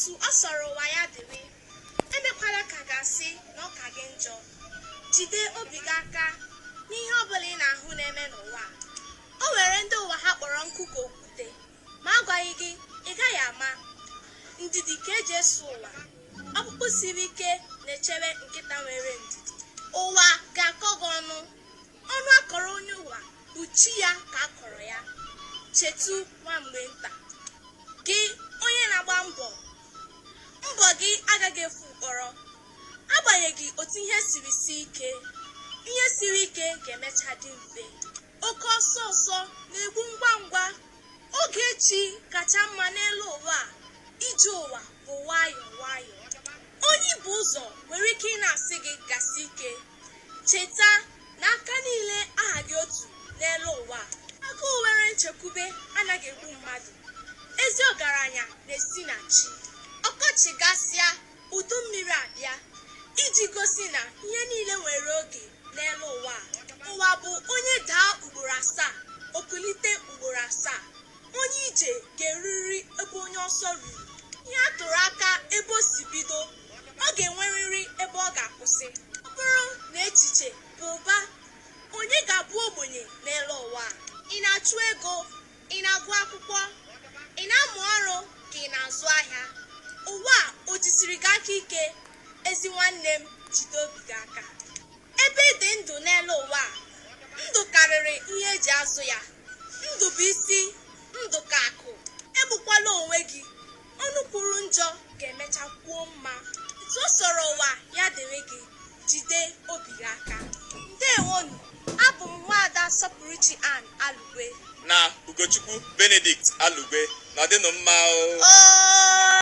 Otu ọ sọrọ ụwa ya dịrị, emekwala ka a ga-asị na ọ ka gị njọ. Jide obi gị aka n'ihe ọ bụla ị na-ahụ na-eme n'ụwa a. O nwere ndị ụwa ha kpọrọ nkụ ka okwute, ma agwaghị gị, ị gaghị ama. Ndidi ka eji eso ụwa. Ọkpụkpụ siri ike na-echere nkịta nwere ndidi. Ụwa ga-akọ gị ọnụ. Ọnụ a kọrọ onye ụwa bụ chi ya ka a kọrọ ya. Chetu nwa mgbe nta. Gị onye na-agba mbọ, mbọ gị agaghị efu mkpọrọ. Agbanyeghị otu ihe siri sie ike, ihe siri ike ga-emecha dị mfe. Oke ọsọ ọsọ na-egbu ngwa ngwa. Oge echi kacha mma n'elu ụwa a, ije ụwa bụ nwayọọ nwayọọ. Onye i bu ụzọ nwere ike ị na-asị gị gasi ike. Cheta na aka niile ahaghị otu n'elu ụwa a. Agụụ nwere nchekwube anaghị egbu mmadụ. Ezi ọgaranya na-esi na chi. Ọkọchị gasịa, udu mmiri abịa, iji gosi na ihe niile nwere oge n'elu ụwa a. Ụwa bụ onye daa ugboro asaa, o kulite ugboro asaa. Onye ije ga-erurịrị ebe onye ọsọ ruru. Ihe a tụrụ aka ebe o si bido, ọ ga-enwerịrị ebe ọ ga-akwụsị. Ọ bụrụ na echiche bụ ụba, onye ga-abụ ogbenye n'elu ụwa a? Ị na-achụ ego? Ị na-agụ akwụkwọ? Ị na-amụ ọrụ ka ị na-azụ ahịa? Ụwa a o jisiri gị aka ike? Ezi nwanne m, jide obi gị aka. Ebe ị dị ndụ n'elu ụwa a, ndụ karịrị ihe eji azụ ya. Ndụ bụ isi, ndụ ka akụ. Egbukwala onwe gị. Ọnụ kwuru njọ ga-emecha kwuo mma. Etu ọ sọrọ ụwa ya dịrị gị, jide obi gị aka. Ndewonu, abụ m nwaada Sọpụrụchi Ann Alugwe. Na Ugochukwu Benedict Alugwe. Nọdịnụ mma o. Oo!